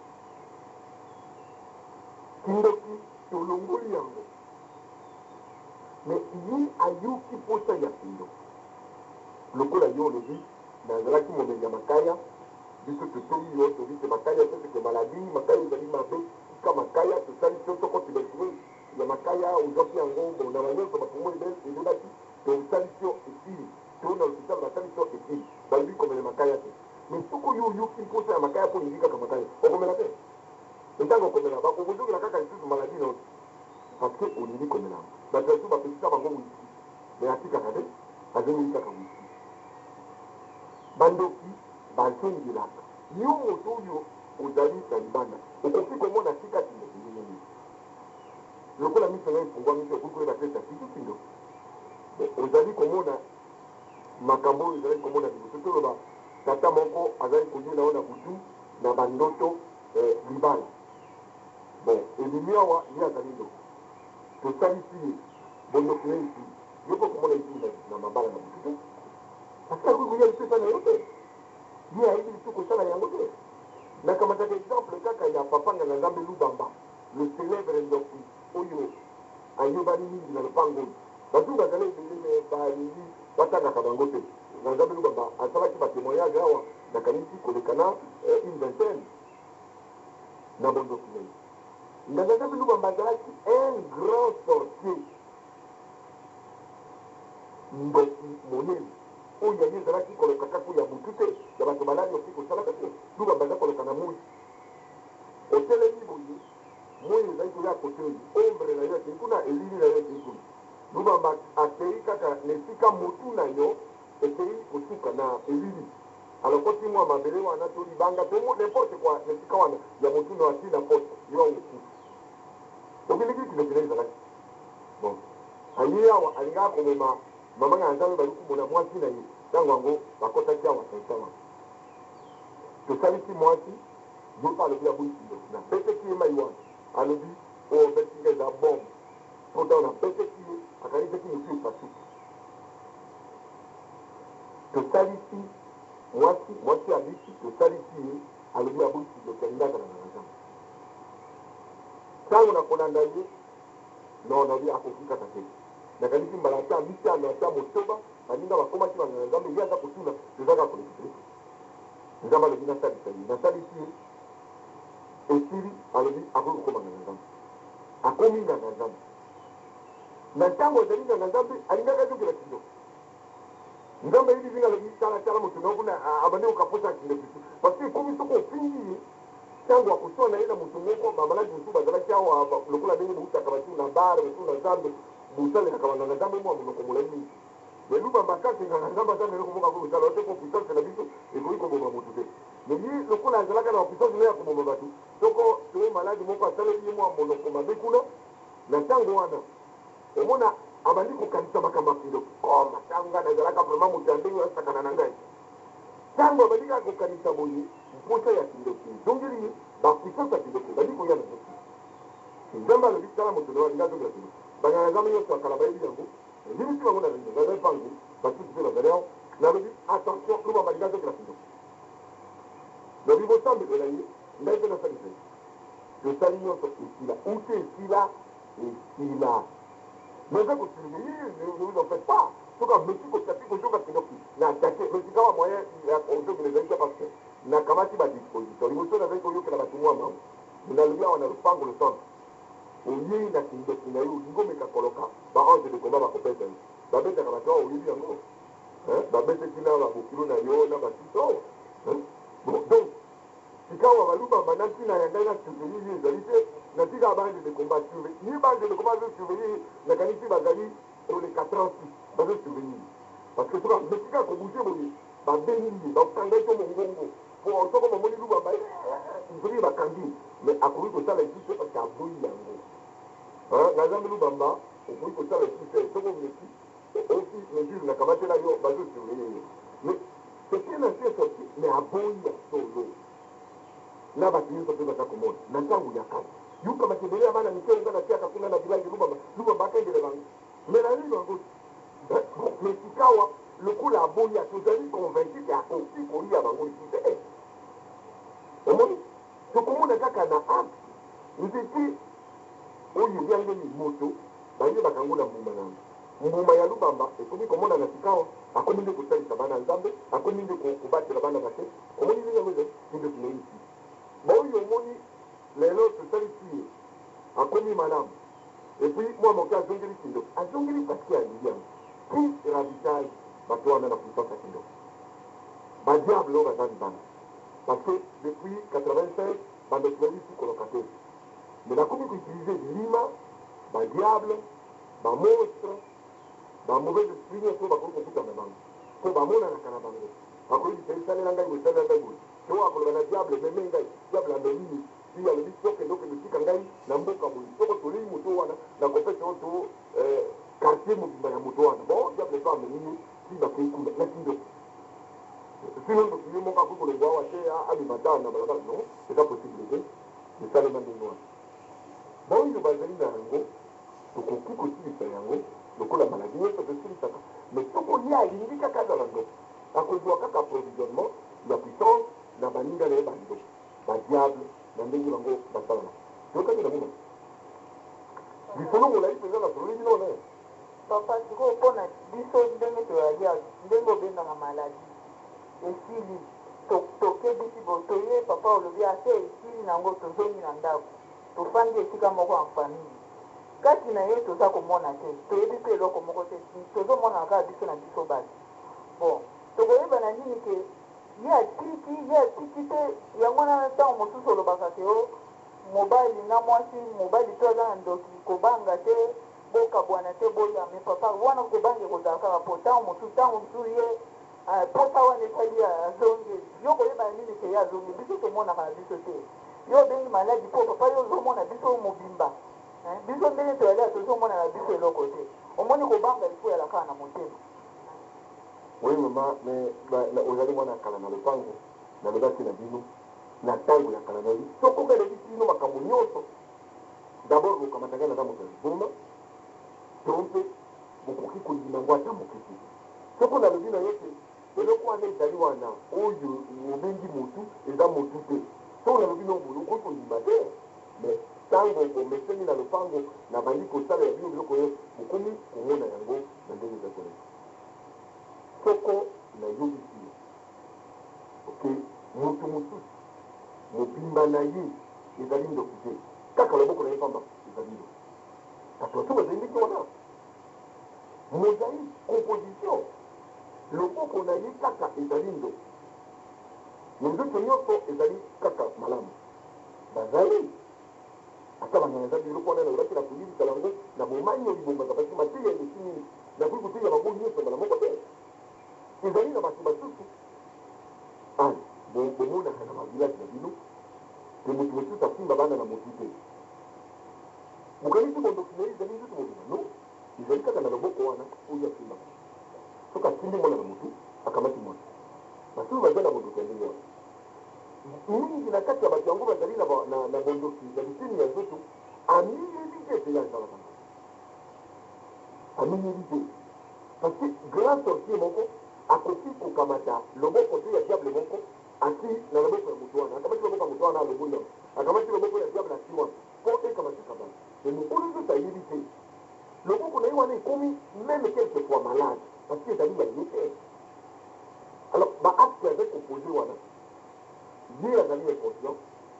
Speaker 1: Kindoki tolongoli yango mais ye ayoki mposa ya kindoki. Lokola yo olobi nazalaki momeli ya makaya, biso toteyi yo tolobi te makaya epeseke maladie, makaya ezali mabe. Tika makaya tosali to soko tuberculose ya makaya ozwaki yango bon na ba nionso ba poumon ebebaki tosalisi yo esili to na hopital basalisi yo esili balobi komela makaya te mais soko yo oyoki mposa ya makaya po olingi kaka makaya okomela te mais tango okomela ba okozongela kaka lisusu maladie na yo te parce que olingi komela yango bato ya lisusu bapekisa bango whisky mais atikaka te azongeli kaka whisky bandoki bazongelaka yo moto oyo Ozali na libanda, okoki komona tika kindoki ndenge nini? Lokola miso na yo efungwami te, okoki koyeba te ete atiki kindoki? Bon, ozali komona makambo oyo ozalaki komona liboso. Toloba, tata moko azalaki koyela yo na butu na bandoto eh, libala. Bon, ebimi awa, ye azali ndoki. Tosalisi ye, bondoki na ye esili. Yo mpe okomona ye lisusu na mabala na butu te. Parce que akoki koya lisusu epai na yo te. Ye ayebi lisusu kosala yango te. Nakamataka exemple kaka ya papa Nganga Nzambe Lubamba, le celèbre ndoki oyo ayebani mingi na lopango oyo. Bazungu bazali ebele mais balingi batangaka bango te. Nganga Nzambe Lubamba asalaki ba temoignages awa nakanisi koleka na une vingtaine na bondoki na ye. Nganga Nzambe Lubamba azalaki un grand sorcier. Ndoki monene oyo ya ye ezalaki koloka kaka oyo ya butu te, ya bato balali okoki kosalaka te. Lubamba aza koloka na moyi. Otelemi boye, moyi ezali koya kote oyo, ombre na yo ekeyi kuna, elili na yo ekeyi kuna. Lubamba akeyi kaka na esika motu na yo ekeyi kosuka na elili. Alokoti mua mabele wana to libanga to n'importe quoi na esika wana ya motu na yo atii na poche, yo okufi. Okendeki kindoki na ye ezalaki bon aye awa alingaka komema mama na nzambe baluku mona mwasi na ye tango yango bakotaki awa tension wana tosalisi mwasi ye pe alobi aboyi kindoki na beteki ye mayi wana alobi oyo obeti nga eza bombe po tango na beteki ye akanisaki mutu epasuki tosalisi. Mwasi, mwasi abiki, tosalisi ye, alobi aboyi kindoki, alingi azala na Nzambe. Ntango nakolanda ye, non, nalobi akoki kaka te. Nakanisi mbala ata mitano ata motoba, baninga bakomaki banganga Nzambe, ye aza kotuna, toza kaka kolekisa ye. Nzambe alobi nasalisa ye, nasalisi ye, esili, alobi akoki kokoma nganga Nzambe. Akomi nganga Nzambe. Na ntango azali nganga Nzambe, alingaki azongela kindoki. Nzambe ayebisi nga, alobi, Tala, tala moto na yo kuna, abandi koka mposa ya kindoki parce que ekomi soki ofingi ye, ntango akoswana ye na moto moko, bamaladi mosusu bazalaki awa, lokola ndenge boutaka basusu na bar, mosusu na zando, bosalelaka banganga Nzambe mwa monoko molai mingi. Mais Lubamba kaka nganga Nzambe aza na eloko moko akoki kosala te, mpo puissance na biso ekoki koboma moto te. Mais ye lokola azalaka na puissance na ye ya koboma bato, soko to maladi moko asaleli ye mwa monoko mabe kuna, na ntango wana omona abandi kokanisa makambo ya kindoki. Koma ntango ngai nazalaka vraiment moto ya ndenge asakana na ngai. Ntango abandi kaka kokanisa boye, mposa ya kindoki ezongeli ye, bapuissance ya kindoki ebandi koya na nzoto. Nzambe alobi, tala moto na yo alingi azongela kindoki. Banganga Nzambe nyonso ya kala bayebi yango, nayebisi bango na réunion, nazali pangu, basusu mpe bazali awa. Nalobi attention, Lubamba alingi azongela kindoki. Nalobi bosambela ye, ngai mpe nasalisa ye. Tosali nyonso esila, ute esila, esila. Naza kosurveiller, ne vous en faites pas. Soki ameki kotapi kozonga kindoki, na attaquer. Mais sikawa moyen ya kozongela ezali te parce que nakamati badisposition. Liboso nazali koyokela bato mwa mawa. Nalobi awa na lopango le centre, oyei na kindoki na yo, olingi omeka koloka, ba ange de combat bakobeta yo. Babetaka bato awa, oyebi yango. Babetaki na babokilo na yo na basusu awa. Bon, donc sikawa balubamba na ntina ya ngai na surveiller ye ezali te, natika ba ange de combat surveiller ye. Ba ange de combat bazosurveiller ye, nakanisi bazali koleka 36 bazosurveiller ye, parce que soki ameki kaka kobouger boye, babengi ye, bakanga ye to mongongo po soko bamoni Lubamba soki bakangi, mais akoki kosala lisusu te parce que aboyi yango. Na Nzambe Lubamba okoki kosala lisusu te, soki omeki oki mesure nakamatela yo, bazosurveiller ye. Mais c'est un ancien sorcier, mais aboyi ya solo na bato nyonso mpe baza komona. Na ntango ya kala, yokamaki ebele ya bana mike oyo nga natiaka kuna na village Lubamba, Lubamba akendele bango, mais naleli bango. Mais sikawa lokola aboya, tozali convaincu ke akoki kolia bango lisusu te. Omoni, tokomona kaka na acte nzete oyo ebiangeli moto, bayebaka yango na mbuma na yango. Mbuma ya Lubamba ekomi komonana sikawa, akomi nde kosalisa bana Nzambe, akomi nde kobatela bana bate. Omoni ndenge yango ezali kindoki na ye. Baoyo omoni lelo tosalisi ye, akomi malamu, et puis mwa moke azongeli kindoki, azongeli parce que alingi yango. Qui ravitaille bato wana na puissance ya kindoki? Badiable oyo baza libanda, parce que depuis 85 bandoki bayebi su koloka te, mais bakomi koutiliser bilima, badiable, bamonstre, bamauvais esprit nyonso oyo bakoki kokutana bango, mpo bamonanaka na bango. Akoyebisa ye, salela ngai boye, salela ngai boye, to akoloba na diable, meme ngai. Diable amemi ye ti alobi, tokende, okende, tika ngai na mboka boye, soko tolei moto wana, nakopesa yo to quartier mobimba ya moto wana. Bon, diable mpe amemi ye ti bakei kuna na kindoki. Sino ndoki ye moko akoki kolongwa awa te, abima ta na balabala? Non, eza possible te. Esalema ndenge wana, baoyo bazali na yango, tokoki kosilisa yango lokola maladi nyonso tosilisaka. Mais soko ye alingi kaka azala ndoki, akozwa kaka approvisionnement ya puissance na baninga na ye bandoki, badiable, na ndenge bango basalaka. Toyokaki nango ma lisolo molai mpenza na sololi bino wana.
Speaker 4: Papa, sikoyo mpona biso ndenge toyali awa, ndenge obengaka maladi esili, tokebisi bo toye, papa olobi ase esili nango, tozongi na ndako, tofandi esika moko en famille, kati na ye toza komona te, toyebi mpe eloko moko te, tozomonana kaka biso na biso bato. Bon, tokoyeba na nini ke ye atiki, ye atiki te? Yango wana ntango mosusu olobaka ke o mobali na mwasi, mobali to aza na ndoki, kobanga te, bokabwana te, boya. Mais papa, wana kobanga ekozala kaka, po ntango mosusu ye posa wana esali azongeli yo. Koyeba na nini ke ye azongeli? Biso tomonaka na biso te. Yo obengi maladi mpo papa yo ozomona biso mobimba, biso ndenge toyali tozomona na biso eloko te. Omoni, kobanga ifo yala kaka na motema.
Speaker 1: Oui mama, mais ozali mwana kala na lopango. Nalobaki na bino na ntango ya kala, nayebi soko ngai nayebisi bino makambo nyonso. D'abord bokamata ngai naza moto ya liboma, to mpe bokoki kondima yango ata moke te. Soko nalobi na yo te. Eloko wana ezali wana oyo obengi motu eza motu te. Soki nalobi no boye, okoki kondima te. Mais tango bomeseni na lopango, nabandi kosalela bino biloko oyo, bokomi komona yango na ndenge eza koleka. Soko nayebisi yo ke moto mosusu mobimba na ye ezali ndoki te, kaka loboko na ye pamba ezali ndoki. Bato basusu bazali ndenge wana. Mosaïque, composition, loboko na ye kaka ezali ndoki, mais nzoto nionso ezali kaka malamu. Bazali ata ba nganga Nzambe, eloko wana nalobaki nakoyebisa bango na bomani libombaka, parce que mateya eleki mingi, nakoki koteya bango nionso mbala moko te. Ezali na bato basusu, ale bomonaka na ba village na bino que moto mosusu asimba bana na motu te. Bokanisi bondoki na ye ezali nzoto mobimba? Non, ezali kaka na loboko wana oyo asimbaka. Soki asimbi mwana na motu, akamati mwana. Basusu baza na bondoki ya ndenge wana. Mingi na kati ya bato yango bazali na, na, na bondoki ya biteni ya nzoto, amiyebi te ete ye azalaka ndoki. Amiyebi te. Parce que grand sorcier moko akoki kokamata loboko te ya diable moko atii na loboko ya moto wana. Akamati loboko ya moto wana, alongoli yango. Akamati loboko ya diable atii wana. Po ekamataka bato. Mais mokolo nzoto ayebi te. Loboko na ye wana ekomi meme quelque fois malade parce que ezali ya ye te. Alors ba actes azali ko poser wana, ye azali inconscient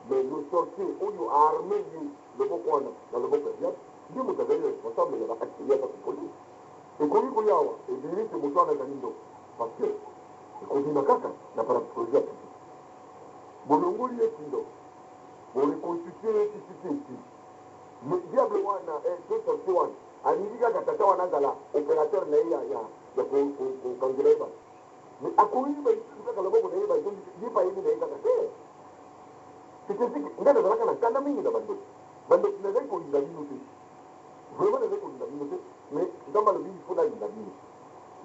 Speaker 1: mais le sorcier oyo a armer ye loboko wana na loboko ya diable nde moto azali responsable ya ba actes ye aza ko poser. Ekoki koya awa ebimi que moto wana azali ndoki parce que ekobima kaka na parapsychologie appliquee. Bolongoli ye kindoki. Bo reconstituer ye ti ti ti esili. Mais diable wana eh to sorcier wana alingi kaka tata wana azala operateur na ye ya ya ya ko ko kokangela ye batu. Mais akoyiba lisusu kaka loboko na ye bazongisi ye pe ayebi na ye kaka te. C'est ainsi que nga nazalaka na kanda mingi na ba ndoki. Ba ndoki nazali kolinga bino te. Vraiment nazali kolinga bino te mais Nzambe alobi il faut nalinga bino.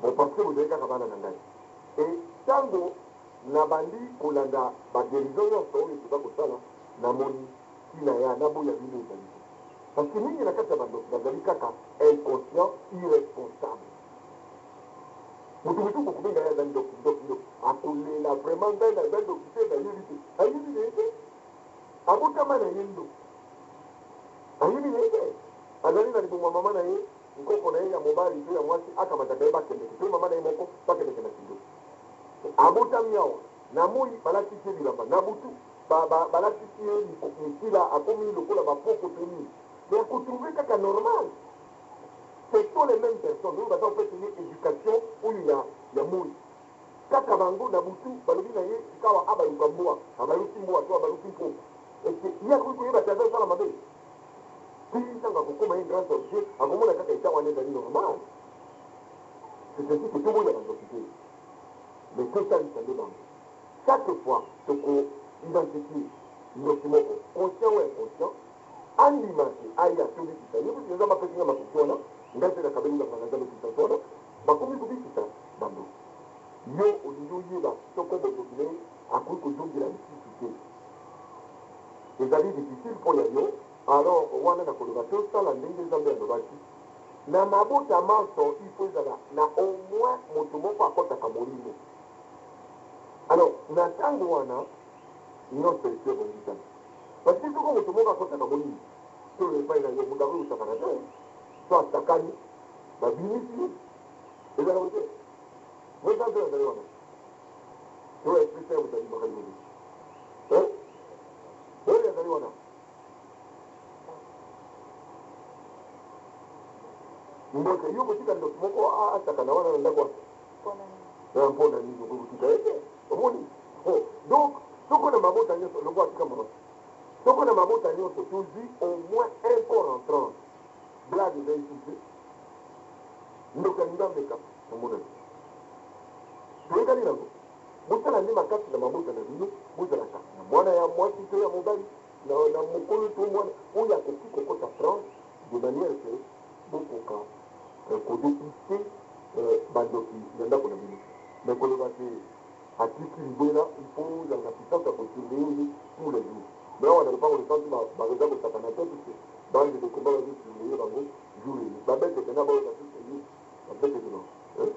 Speaker 1: Bon parce que bozali kaka bana na ngai. Et tango Nabandi kolanda ba guerison nionso oyo toza kosala, namoni tina ya naboya bino ezali te. Parce que mingi na kati ya ba ndoki bazali kaka inconscient, irresponsable. Mutu mosusu bokobenga ye aza ndoki, ndoki, ndoki, akolela vraiment ngai naza ndoki te, nayebi te. Ayebi na ye te. Abotama na ye ndoki. Ayebi na ye te. Azali na libumu ya mama na ye, nkoko na ye ya mobali to ya mwasi akamataka ye bakendeke, to mama na ye moko bakendeke na kindoki. Abotami awa na moyi balatisi ye bilamba na butu ba ba balatisi ye mikila akomi lokola ba poko to nini mais ako trouver kaka normal ce sont les memes personnes oyo baza kopesa ye education oyo ya ya moyi kaka bango na butu balobi na ye sikawa abaluka mbwa abaluki mbwa to abaluki mpuku est ce que ye akoki koyeba te aza kosala mabe ti ntango akokoma ye grand sorcier akomona kaka etat wana ezali normal. C'est ainsi que toboya ba ndoki te mais tosalisa nde bango. Chaque fois toko identifier ndoki moko conscient ou inconscient andima ke aya tobikisa ye puisque Nzambe apesi nga makoki wana ngai pe nakabeli ba nganga Nzambe puissance wana bakomi kobikisa ba ndoki. Yo olingi oyeba soko bondoki na ye akoki kozongela lisusu te ezali difficile po ya yo alors wana nakoloba tosala ndenge Nzambe alobaki. Na mabota manso il faut ezala na au moins moto moko akotaka molimo. Alors na tango wana nionso esi ebongisami. Parce que soko moto moko akotaka molimo to epai na yo moto akoki kosakana te. So asakani babimisi ye. Ezalaka boye te? Mosantu oyo azali wana to esprit saint moto abimaka liboso? Hein? Oyo azali wana? Mbote, yo okotika ndoki moko asakana wana na ndako wana? Pona nini? Mpo na nini okoki kotika ye te? Omoni? Oh, donc soko na mabota nyonso, longwa tika mama. Soko na mabota nyonso tozwi au moins un corps en transe. Blague eza lisusu te. Ndoki alingi ameka, omonani. Toyekani nango. Bosala nde makasi na mabota na bino, bozalaka na mwana ya mwasi to ya mobali Na na mokolo to mwana oyo akoki kokota transe de manière que bokoka ko depister ba ndoki ya ndako na bino. Mais koloba que atiki libela, il faut ozala na puissance ya ko surveiller ye tous les jours. Mais awa na lopango losantu ba baza kosakana te puisque ba anges de combat bazo surveiller bango jour et nuit. Ba bete pena baoyo bazo surveiller ba bete pena. Hein?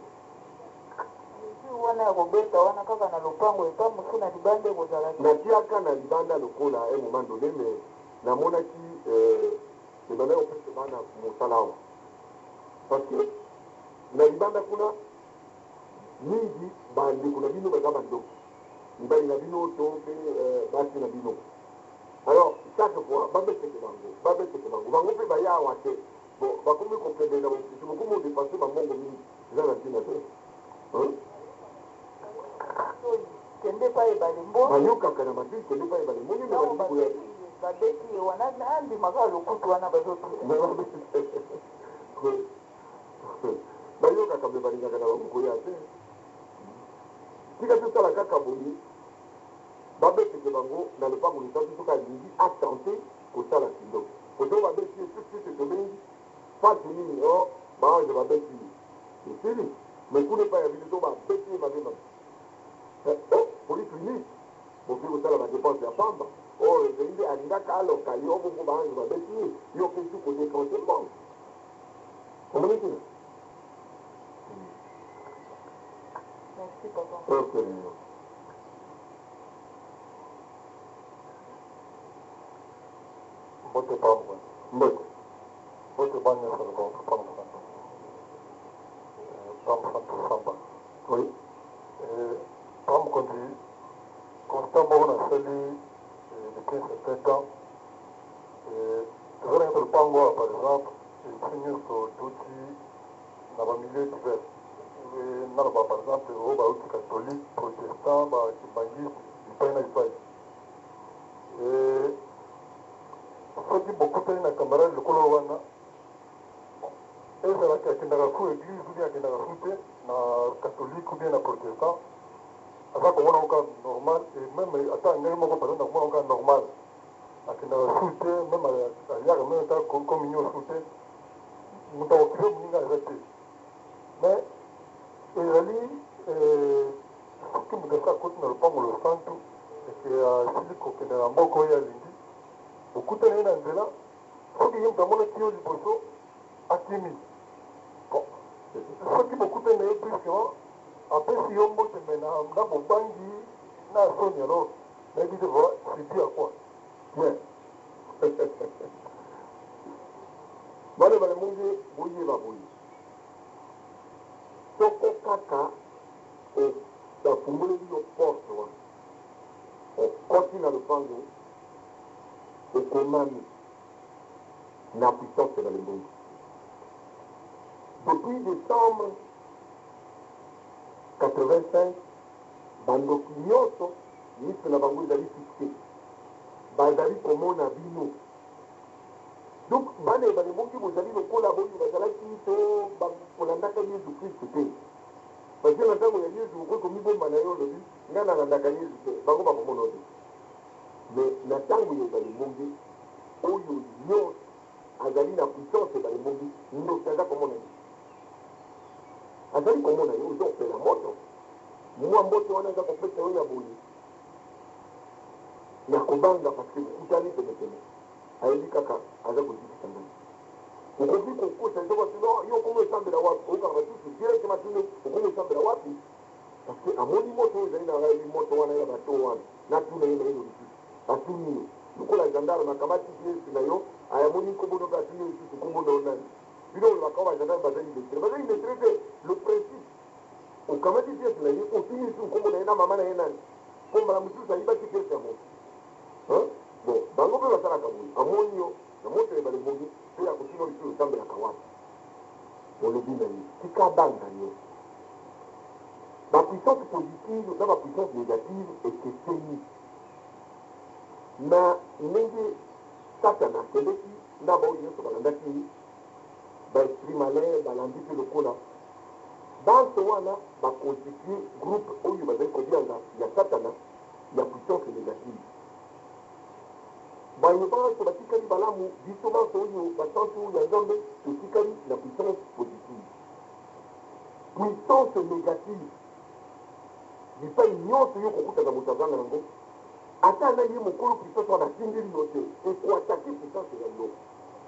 Speaker 4: Wana ya kobeta wana kaka na lopango, epa mosusu na libanda ekozala te?
Speaker 1: Natiaka na libanda lokola un moment donne, mais namonaki ebandaki kopesa bana mosala awa parce que na libanda kuna mingi bandeko na bino baza bandoki, mibali na bino to mpe basi na bino. Alors chaque fois babeteke bango, babeteke bango, bango mpe baya awa te. Bon, bakomi kokende na bokiti, bokomi kodepense bambongo mingi, eza na ntina te. Hein?
Speaker 4: Kende epai ebale mbongo.
Speaker 1: Bayokaka na matoi kende epai ebale mbongo, me
Speaker 4: Ntango
Speaker 1: balingi koya te.
Speaker 4: Babeti ye wana, andima kaka lokutu wana bazotuta.
Speaker 1: Bayokaka me balingaka na bango koya te. Tika tosala kaka boye, babeteke bango na lopango losantu. Soki alingi atente kosala kindoki, koto babeti ye tout de suite, tobengi pasi nini? O baange babeti ye, esili. Mais kuna epai ya bino, so babeti ye mabe mabe, o polyclinique, bokoki kosala badepense ya pamba. Oyo ezali nde alingaka aloka yo bongo, baange babeti ye, yo okei kodepense mbongo, omoni ntina.
Speaker 4: Merci, papa.
Speaker 1: Ok.
Speaker 2: Mbote pambo.
Speaker 1: Mbote.
Speaker 2: Mbote bana nyonso lokola pambo santo. Pambo santo samba.
Speaker 1: Oui.
Speaker 2: Pambo mokonzi, constat moko nasali depuis un certain temps, toza na nyonso lopango awa. Par exemple, biso nyonso touti na bamilieu divers. Naloba par exemple oyo bauti catholique, protestant, bakimbanguiste, bipai na bipai. Soki bokutani na camarade lokolo wana, ezalaki akendaka su église ou bien akendaka su te na catholique ou bien na protestant, aza komona ngo kaka normal. Et même ata ngai moko, par exemple, nakomona ngo kaka normal. Akendaka su te, même aliaka même ata communion su te, moto akokipe moninga aza te. Mais ezali soki moto asi akoti na lopango losantu, eke asili kokende na mboka oyo alingi, okutani ye na nzela, soki ye moto amonaki yo liboso, akimi. Bon, soki bokutani na ye brusquement, apesi yo mbote me na bobangi na soni. Alors nayebi te, voilà, c'est dû à quoi?
Speaker 1: Bien, bana balemongi, boyeba boye: soko kaka bafungoleli yo porte wana, okoti na lopango, okomami na puissance ya balembongi. Depuis décembre 85, bandoki nyonso miso na bango ezali fixe, bazali komona bino. Donc bana ya balembongi, bozali lokola boyo bazalaki to kolandaka Yesu Kristu te, parce que na ntango ya Yesu, okoki komibomba na yo, olobi: "Ngai nalandaka Yesu te", bango bakomona te. Mais na ntango ya balembongi, oyo nyonso azali na puissance ya balembongi, ndoki aza komona ye, azali komona yo oza kopela moto. Mwa mboto wana aza kopesa yo ya boye ya kobanga, parce que bokutani penepene, ayebi kaka aza kozikisa ngai. Okoki kokosa eza wapi? No, yo okomi osambela wapi? Oyokaka basusu directement tune: "Okomi osambela wapi?" Parce que amoni moto oyo ezali na ayebi moto wana ya bato wana. Natuna ye na ye lisusu, atuni ye lokola gendarme akamati pièce na yo, ayamoni nkombo no mpe atuni ye lisusu: "Nkombo na yo nani?" Bino olobaka oyo bagendarme baza illettré, baza illettré te. Le principe, okamati pièce na ye, otuni lisusu nkombo na ye na mama na ye nani, mpo mbala mosusu ayibaki pièce ya moto. Bon, bango mpe basalaka boye: amoni yo na moto ya balembongi mpe akotuna lisusu: "Osambelaka wapi?" Olobi na ye, tika banga yo. Bapuissance positive na bapuissance négative ekeseni. Na ndenge Satana akendeki na baoyo nyonso balandaki ye, baesprit malin balandi mpe lokola banso wana, baconstitue groupe oyo bazali kobianga ya Satana, ya puissance négative. Bayo banso batikali balamu, biso banso oyo basantu ya Nzambe totikali na puissance positive. Puissance négative, bipai nyonso yo kokutaka moto azanga yango, ata na ye mokolo puissance wana atindeli yo te, ekoattaquer puissance ya yo.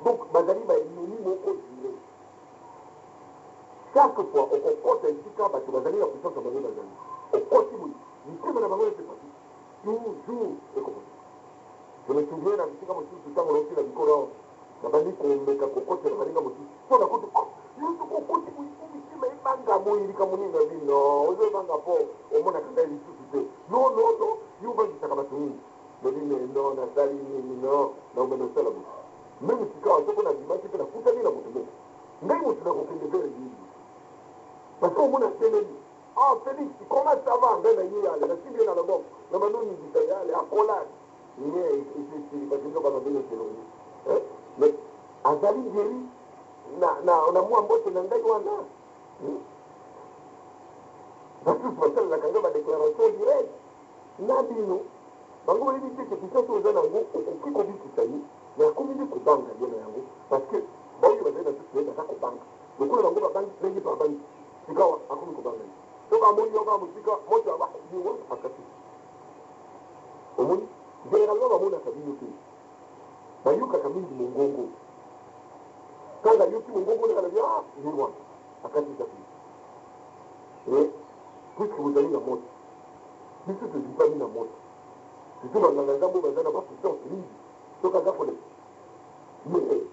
Speaker 1: Donc bazali baennemi moko juré. Chaque fois okokɔta esika bato bazali na puissance ya bango, bazali Okoti boye, mitema na bango nyonso epasuki. Toujours ekopasuka. Je me souviens na bisika mosusu ntango nauti na bikolo awa, nabandi komeka kokotela baninga mosusu mpo nakuti, oh, yo soki okoti boye mpo mitema ebanga boye, likambo nini? Nabi non, ozobanga mpo omonaka ngai lisusu te. Non, non, non, yo obangisaka bato mingi. Nabi mais non, nasali nini? Non, nakomanda kosala boye. Meme sikawa soko nabimaki mpe nakutani na moto moko, ngai moto nakokende vers ye liboso, parce que omona atelemi. Ah Felix, comment ça va? Ngai na ye ale, nasimbi ye na loboko, na bandi oningisa ye ale, accolade. Nye esi esili, parce que nzoka mabe nyonso elongwi. Eh? Mais azali guéri na, na, na mwa mbote na ngai wana. Basusu basalelaka ngai ba declaration direct na bino. Bango bayebi te ke puissance oyo oza na yango okoki kobikisa ye, mais akomi nde kobanga ye na yango, parce que baoyo bazali na nzoto na ye baza kobanga. Lokola bango babangi, na ye mpe abangi. Sikawa akomi kobanga ye. Soki amoni yo kaka mosika, moto ya ye wana akati. Omoni, generalement bamonaka bino te, bayokaka mingi mongongo. Ntango ayoki mongongo nde alobi, ah, ye wana akatisa pe. Mais puisque bozali na moto, biso tozipami na moto. Surtout banganga nzambe oyo baza na ba puissance mingi, soki aza koleka mais.